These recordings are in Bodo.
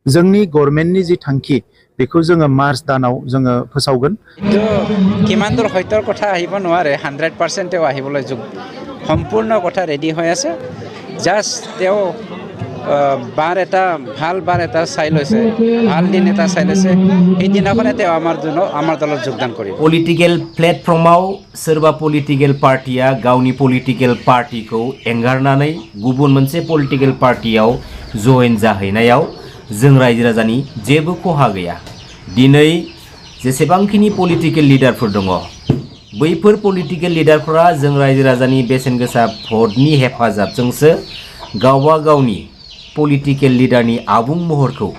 जोंनि गभर्नमेन्टनि जि थांखि बेखौ जोङो मार्च दानाव जोङो फोसावगोन। किमान दूर हयतर कथा आहिब नोवारे 100% आहिबले सम्पूर्ण कथा रेडी হৈ আছে। জাস্ট তেও বাৰ এটা ভাল বাৰ এটা চাই লৈছে, ভাল দিন এটা চাই লৈছে, সেই দিনাখনে তেও আমাৰ দলত যোগদান কৰিব। पलिटिकेल प्लेटफर्माव सोरबा पलिटिकेल पार्टिया गावनि पलिटिकेल पार्टिखौ एंगारनानै गुबुन मोनसे पलिटिकेल पार्टियाव जइन जाहैनायाव जों रायजो राजानि जेबो खहा गैया। दिनै जेसेबांखिनि पलिटिकेल लिडारफोर दङ बैफोर पलिटिकेल लिडारफोरा जों रायजो राजानि बेसेन गोसा भटनि हेफाजाबजोंसो गावबा गावनि पलिटिकेल लिडारनि आबुं महरखौ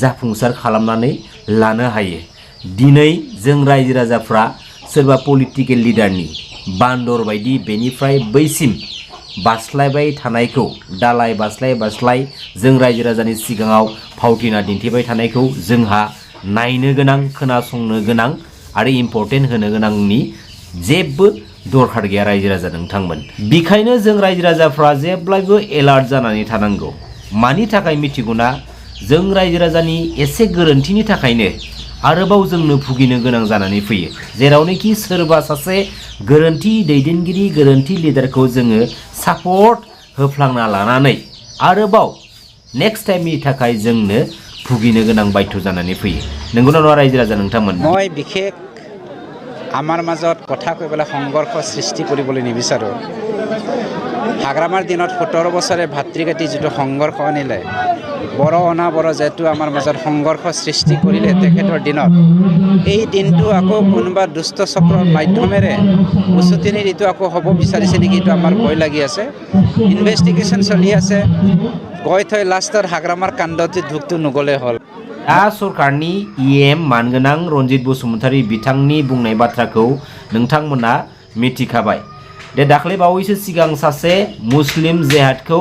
जाफुंसार खालामनानै लानो हायो। दिनै जों रायजो राजाफ्रा सोरबा पलिटिकेल लिडारनि बान्दर बायदि बेनिफ्राय बैसिम बास्लायबाय थानायखौ दालाय बास्लाय जों रायजो राजानि सिगाङाव फावथिना दिन्थिबाय थानायखौ जोंहा नायनो गोनां, खोनासंनो गोनां आरो इम्पर्टेन्ट होनो गोनांनि जेबो दरखार गैया रायजो राजा नोंथांमोन। बेखायनो जों रायजो राजाफ्रा जेब्लायबो एलार्ट जानानै थानांगौ। मानि थाखाय मिथिगौना? जों रायजो राजानि एसे गोरोन्थिनि थाखायनो आरोबाव जोंनो भुगिनो गोनां जानानै फैयो। जेरावनोखि सोरबा सासे गोरोन्थि दैदेनगिरि, गोरोन्थि लिडारखौ जोङो सापर्ट होफ्लांना लानानै आरोबाव नेक्स्ट टाइमनि थाखाय जोंनो भुगिनो गोनां बाध्य जानानै फैयो। नंगौना नङा रायजो राजा नोंथांमोन? মই বিশেষ আমাৰ মাজত কথা কৈ পেলাই সংঘৰ্ষ সৃষ্টি কৰিবলৈ নিবিচাৰোঁ। হাগ্ৰামাৰ দিনত 17 বছৰে ভাতৃঘাতী যিটো সংঘৰ্ষ আনিলে, বৰ অনাবৰ যেটো আমাৰ মাজত সংঘৰ্ষ সৃষ্টি কৰিলে তেখেতৰ দিনত, এই দিনটো আকৌ কোনোবা দুষ্ট চক্ৰৰ মাধ্যমেৰে উচুতিনি ঋতু আকৌ হ'ব বিচাৰিছে নেকি, এইটো আমাৰ ভয় লাগি আছে। ইনভেষ্টিগেশ্যন চলি আছে, গৈ থৈ লাষ্টত হাগ্ৰামাৰ কাণ্ডতে ঢুকটো নগ'লে হ'ল। दा सरकारनि EM मानगोनां रंजित बसुमतारी बिथांनि बुंनाय बाथ्राखौ नोंथांमोना मिथिखाबाय। दे दाख्लै बावैसो सिगां सासे मुस्लिम जेहादखौ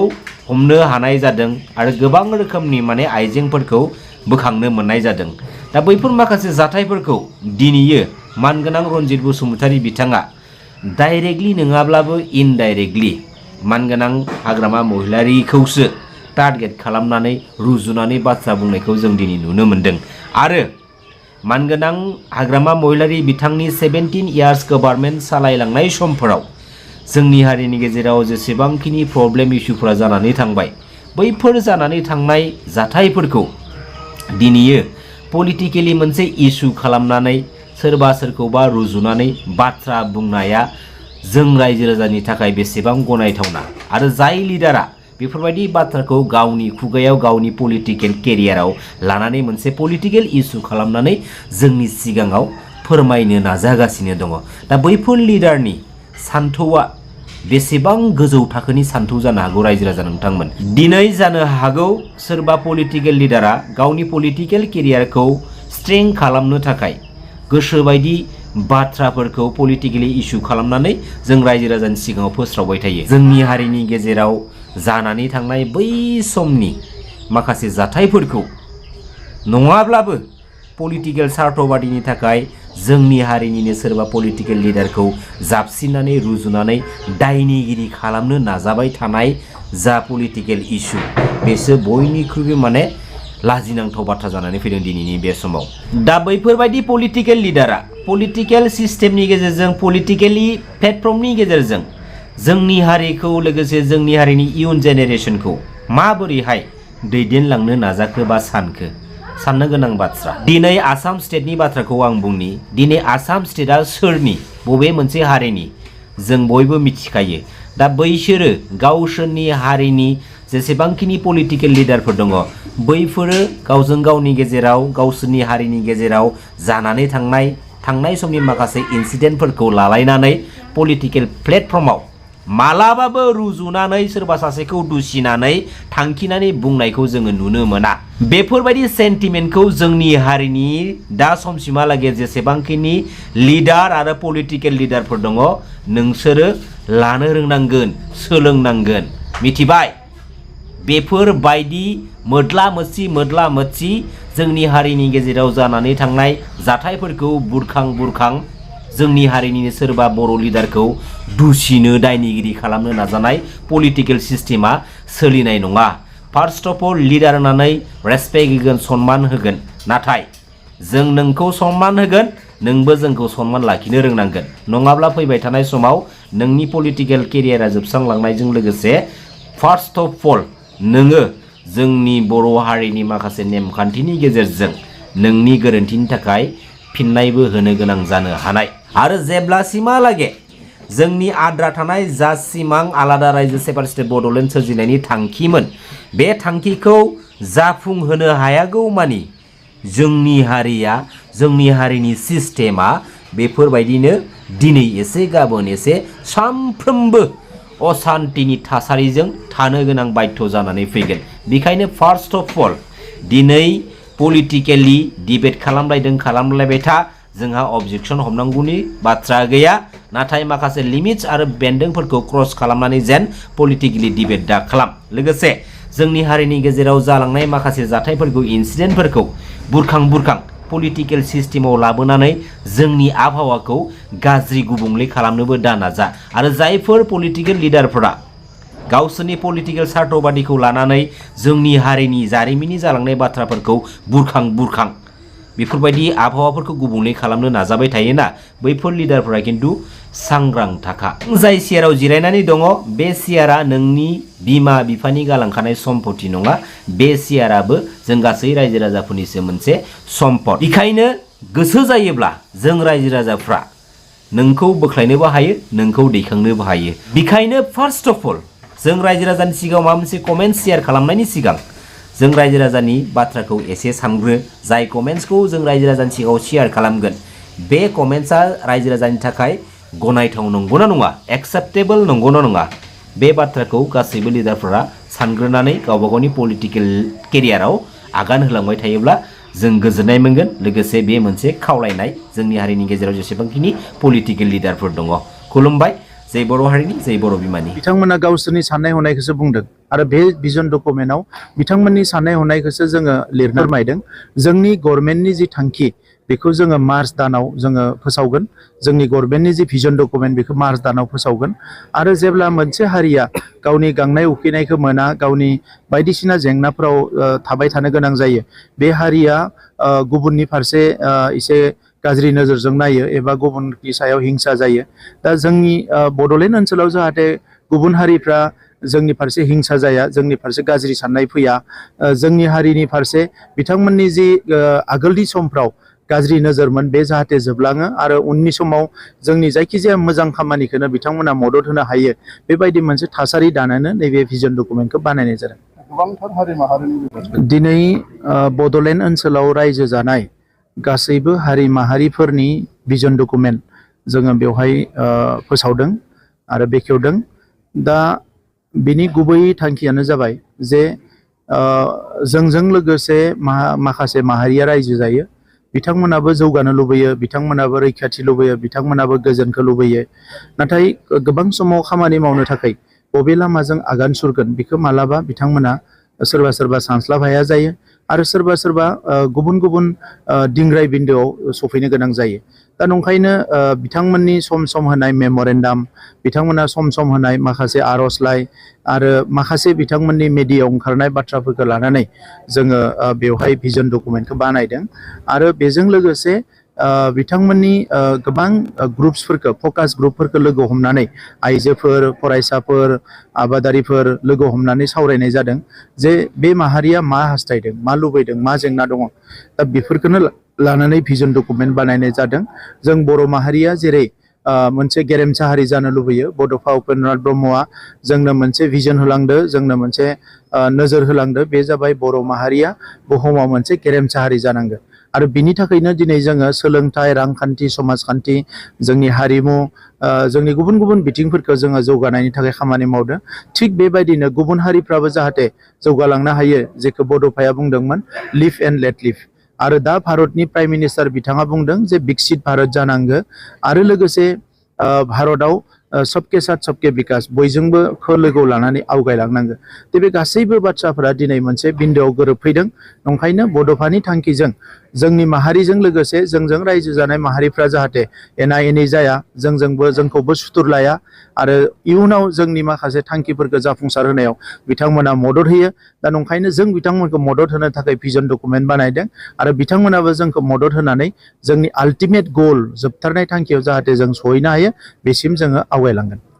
हमनो हानाय जादों आरो गोबां रोखोमनि माने आइजेंफोरखौ बोखांनो मोननाय जादों। दा बैफोर माखासे जाथायफोरखौ दिनैयो मानगोनां रंजित बसुमतारी बिथाङा डाइरेक्टलि नङाब्लाबो इनडाइरेक्टलि मानगोनां हाग्रामा महिलारिखौसो टार्गेट खालामनानै रुजुनानै बाथ्रा बुंनायखौ जों दिनै नुनो मोनदों। आरो मानगोनां हाग्रामा महिलारि बिथांनि 17 इयार्स गभर्नमेन्ट सालायलांनाय समफोराव जोंनि हारिनि गेजेराव जेसेबांखिनि प्रब्लेम इस्युफोरा जानानै थांबाय, बैफोर जानानै थांनाय जाथायफोरखौ दिनैयो पलिटिकेलि मोनसे इस्यु खालामनानै सोरबा सोरखौबा रुजुनानै बाथ्रा बुंनाया जों रायजो राजानि थाखाय बेसेबां गनायथावना। आरो जाय लिडारा बेफोरबायदि बाथ्राखौ गावनि खुगायाव गावनि पलिटिकेल केरियाराव लानानै मोनसे पलिटिकेल इस्यु खालामनानै जोंनि सिगाङाव फोरमायनो नाजागासिनो दङ। दा बैफोर लिडारनि सान्थौआ बेसेबां गोजौ थाखोनि सान्थौ जानो हागौ रायजो राजा नोंथांमोन? दिनै जानो हागौ सोरबा पलिटिकेल लिडारा गावनि पलिटिकेल केरियारखौ स्ट्रें खालामनो थाखाय गोसोबायदि बाथ्राफोरखौ पलिटिकेलि इस्यु खालामनानै जों रायजो राजानि सिगाङाव फोस्रावबाय थायो। जोंनि हारिनि गेजेराव जानानै थांनाय बै समनि माखासे जाथायफोरखौ नङाब्लाबो पलिटिकेल स्वार्थबादीनि थाखाय जोंनि हारिनिनो सोरबा पलिटिकेल लिडारखौ जाबसिननानै रुजुनानै दायनिगिरि खालामनो नाजाबाय थानाय जा पलिटिकेल इस्यु, बेसो बयनिख्रुइबो माने लाजिनांथाव बाथ्रा जानानै फैदों दिनैनि बे समाव। दा बैफोरबायदि पलिटिकेल लिडारा पलिटिकेल सिस्टेमनि गेजेरजों, पलिटिकेलि प्लेटफर्मनि गेजेरजों जोंनि हारिखौ लोगोसे जोंनि हारिनि इयुन जेनेरेशनखौ माबोरैहाय दैदेनलांनो नाजाखो बा सानखो, साननो गोनां बाथ्रा। दिनै आसाम स्टेटनि बाथ्राखौ आं बुंनि। दिनै आसाम स्टेटआ सोरनि, बबे मोनसे हारिनि जों बयबो मिथिखायो। दा बैसोरो गावसोरनि हारिनि जेसेबांखिनि पलिटिकेल लिडारफोर दङ, बैफोरो गावजों गावनि गेजेराव, गावसोरनि हारिनि गेजेराव जानानै थांनाय समनि माखासे इन्सिडेन्टफोरखौ लालायनानै पलिटिकेल प्लेटफर्माव मालाबाबो रुजुनानै सोरबा सासेखौ दुसिनानै थांखिनानै बुंनायखौ जोङो नुनो मोना। बेफोरबायदि सेन्टिमेन्टखौ जोंनि हारिनि दा समसिमहालागै जेसेबांखिनि लिडार आरो पलिटिकेल लिडारफोर दङ, नोंसोरो लानो रोंनांगोन, सोलोंनांगोन। मिथिबाय? बेफोरबायदि मोद्ला मोदसि जोंनि हारिनि गेजेराव जानानै थांनाय जाथायफोरखौ बुरखां जोंनि हारिनि सोरबा बर' लिडारखौ दुसिनो दायनिगिरि खालामनो नाजानाय पलिटिकेल सिस्टेमा सोलिनाय नङा। फार्स्ट अफ अल लिडार होननानै रेसपेक्ट होगोन सन्मान होगोन नाथाय जों नोंखौ सन्मान होगोन नोंबो जोंखौ सन्मान लाखिनो रोंनांगोन नङाब्ला फैबाय थानाय समाव नोंनि पलिटिकेल केरियारा जोबस्रांलांनायजों लोगोसे फार्स्ट अफ अल नोङो जोंनि बर' हारिनि माखासे नेमखान्थिनि गेजेरजों नोंनि गोरोन्थिनि थाखाय फिननायबो होनो गोनां जानो हानाय आरो जेब्लासिमहालागै जोंनि आद्रा थानाय जा सिमां आलादा रायजो सेपारेट स्टेट बड'लेण्ड सोरजिनायनि थांखिमोन बे थांखिखौ जाफुंहोनो हायागौमानि जोंनि हारिया जोंनि हारिनि सिस्टेमा बेफोरबायदिनो दिनै एसे गाबोन एसे सानफ्रोमबो अशान्तिनि थासारिजों थानो गोनां बाध्य जानानै फैगोन बेखायनो फार्स्ट अफ अल दिनै पलिटिकेलि डिबेट खालामलायबाय था जोंहा अबजेक्सन हमनांगौनि बाथ्रा गैया नाथाय माखासे लिमिट्स आरो बेन्दोंफोरखौ क्रस खालामनानै जेन पलिटिकेलि डिबेट दा खालाम लोगोसे जोंनि हारिनि गेजेराव जालांनाय माखासे जाथायफोरखौ इन्सिडेन्टफोरखौ बुरखां पलिटिकेल सिस्टेमाव लाबोनानै जोंनि आबहावाखौ गाज्रि गुबुंले खालामनोबो दा नाजा आरो जायफोर पलिटिकेल लिडारफोरा गावसोरनि पलिटिकेल सार्थबादिखौ लानानै जोंनि हारिनि जारिमिननि जालांनाय बाथ्राफोरखौ बुरखां बेफोरबायदि आबहावाफोरखौ गुबुंले खालामनो नाजाबाय थायोना बैफोर लिडारफोरा खिन्थु सांग्रां थाखा जाय सियाराव जिरायनानै दङ बे सियारा नोंनि बिमा बिफानि गालांखानाय सम्पति नङा बे सियाराबो जों गासै रायजो राजाफोरनिसो मोनसे सम्पद बेखायनो गोसो जायोब्ला जों रायजो राजाफ्रा नोंखौ बोख्लायनोबो हायो नोंखौ दैखांनोबो हायो बेखायनो फार्स्ट अफ अल जों रायजो राजानि सिगाङाव माबा मोनसे कमेन्ट शेयार खालामनायनि सिगां जों रायजो राजानि बाथ्राखौ एसे सानग्रो जाय कमेन्ट्सखौ जों रायजो राजानि सिगाङाव शेयार खालामगोन बे कमेन्ट्सआ रायजो राजानि थाखाय गनायथाव नंगौना नङा एक्सेप्टेबल नंगौना नङा बे बाथ्राखौ गासैबो लिडारफोरा सानग्रोनानै गावबा गावनि पलिटिकेल केरियाराव आगान होलांबाय थायोब्ला जों गोजोननाय मोनगोन लोगोसे बे मोनसे खावलायनाय जोंनि हारिनि गेजेराव जेसेबांखिनि पलिटिकेल लिडारफोर दङ खुलुमबाय जै बर' हारिनि जै बर' बिमानि बिथांमोना गावसोरनि साननाय हनायखौसो बुंदों आरो बे भिजन डकुमेन्टआव बिथांमोननि साननाय हनायखौसो जोङो लिरनो फोरमायदों जोंनि गभर्नमेन्टनि जि थांखि बेखौ जोङो मार्च दानाव जोङो फोसावगोन जोंनि गभर्नमेन्टनि जि भिजन डकुमेन्ट बेखौ मार्च दानाव फोसावगोन आरो जेब्ला मोनसे हारिया गावनि गांनाय उखैनायखौ मोना गावनि बायदिसिना जेंनाफोराव थाबाय थानो गोनां जायो बे हारिया गुबुननि फारसे एसे गाज्रि नोजोरजों नायो एबा गुबुननि सायाव हिंसा जायो दा जोंनि बड'लेण्ड ओनसोलाव जाहाथे गुबुन हारिफ्रा जोंनि फारसे हिंसा जाया जोंनि फारसे गाज्रि साननाय फैया जोंनि हारिनि फारसे बिथांमोननि जि आगोलनि समफ्राव गाज्रि नोजोरमोन बे जाहाथे जोबलाङो आरो उननि समाव जोंनि जायखिजाया मोजां खामानिखौनो बिथांमोना मदद होनो हायो बेबायदि मोनसे थासारि दानानो नैबे भिजन डकुमेन्टखौ बानायनाय जादों गोबांथार हारि माहारिनि दिनै बड'लेण्ड ओनसोलाव रायजो जानाय गासैबो हारि माहारिफोरनि भिजन डकुमेन्ट जोङो बेवहाय फोसावदों आरो बेखेवदों दा बिनि गुबै थांखियानो जाबाय जे जोंजों लोगोसे माखासे माहारिया रायजो जायो बिथांमोनाबो जौगानो लुबैयो बिथांमोनाबो रैखाथि लुबैयो बिथांमोनाबो गोजोनखौ लुबैयो नाथाय गोबां समाव खामानि मावनो थाखाय बबे लामाजों आगान सुरगोन बेखौ मालाबा बिथांमोना सोरबा सानस्लाब हाया जायो आरो सोरबा गुबुन गुबुन दिंग्राय बिन्दोआव सफैनो गोनां जायो दा नंखायनो बिथांमोननि सम होनाय मेम'रेन्डाम बिथांमोना सम होनाय माखासे आर'जलाइ आरो माखासे बिथांमोननि मिडियायाव ओंखारनाय बाथ्राफोरखौ लानानै जोङो बेवहाय भिजन डकुमेन्टखौ बानायदों आरो बेजों लोगोसे बिथांमोननि गोबां ग्रुप्सफोरखौ फकास ग्रुपफोरखौ लोगो हमनानै आइजोफोर फरायसाफोर आबादारिफोर लोगो हमनानै सावरायनाय जादों जे बे माहारिया मा हास्थायदों मा लुबैदों मा जेंना दङ दा बेफोरखौनो लानानै भिजन डकुमेन्ट बानायनाय जादों जों बर' माहारिया जेरै मोनसे गेरेमसा हारि जानो लुबैयो बड'फा उपेन्द्रनाथ ब्रह्मआ जोंनो मोनसे भिजन होलांदो जोंनो मोनसे नोजोर होलांदो बे जाबाय बर' माहारिया बुहुमाव मोनसे गेरेमसा हारि जानांगोन आरो बिनि थाखायनो दिनै जोङो सोलोंथाइ रांखान्थि समाजखान्थि जोंनि हारिमु जोंनि गुबुन गुबुन बिथिंफोरखौ जोङो जौगानायनि थाखाय खामानि मावदों थिग बेबायदिनो गुबुन हारिफ्राबो जाहाथे जौगालांनो हायो जेखौ बड'फाया बुंदोंमोन लिभ एन्ड लेट लिभ आरो दा भारतनि प्राइम मिनिस्टार बिथाङा बुंदों जे बिकसित भारत जानांगौ आरो लोगोसे भारताव सबके साथ सबके विकास बयजोंबो लोगोआव लानानै आवगायलांनांगौ बे गासैबो बाथ्राफोरा दिनै मोनसे बिन्दोआव गोरोबफैदों नंखायनो बड'फानि थांखिजों जोंनि माहारिजों लोगोसे जोंजों रायजो जानाय माहारिफ्रा जाहाथे एना एनि जाया जोंखौबो सुथुर लाया आरो इयुनाव जोंनि माखासे थांखिफोरखौ जाफुंसार होनायाव बिथांमोना मदद होयो दा नंखायनो जों बिथांमोनखौ मदद होनो थाखाय भिजन डकुमेन्ट बानायदों आरो बिथांमोनाबो जोंखौ मदद होनानै जोंनि आल्टिमेट गल जोबथारनाय थांखियाव जाहाथे जों सहैनो हायो बेसिम जोङो आवगायलांगोन